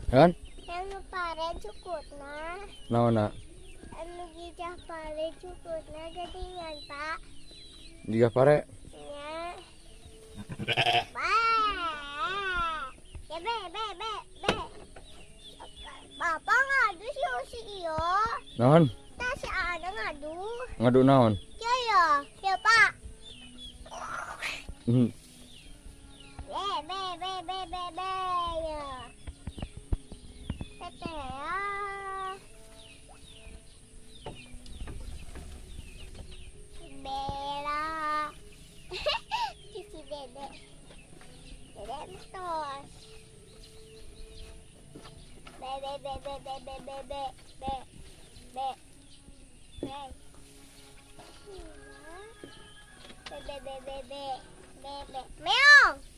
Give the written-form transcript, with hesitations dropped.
Kan? Anu pare cukutna. Naonna? Anu gijah pare cukutna geuningan, Pak. Gijah pare? Nya. Ba. Ya be be be be. Bapak ngadu si iyo. Naon? Tah si Ana ngadu. Ngadu naon? Ya ya, ya Pak. Be be be be be be ya. Tete ya. Bella. Cici dede. Dede mentos. Be be be be be be be be be be be. Be be be be be be be. Meong.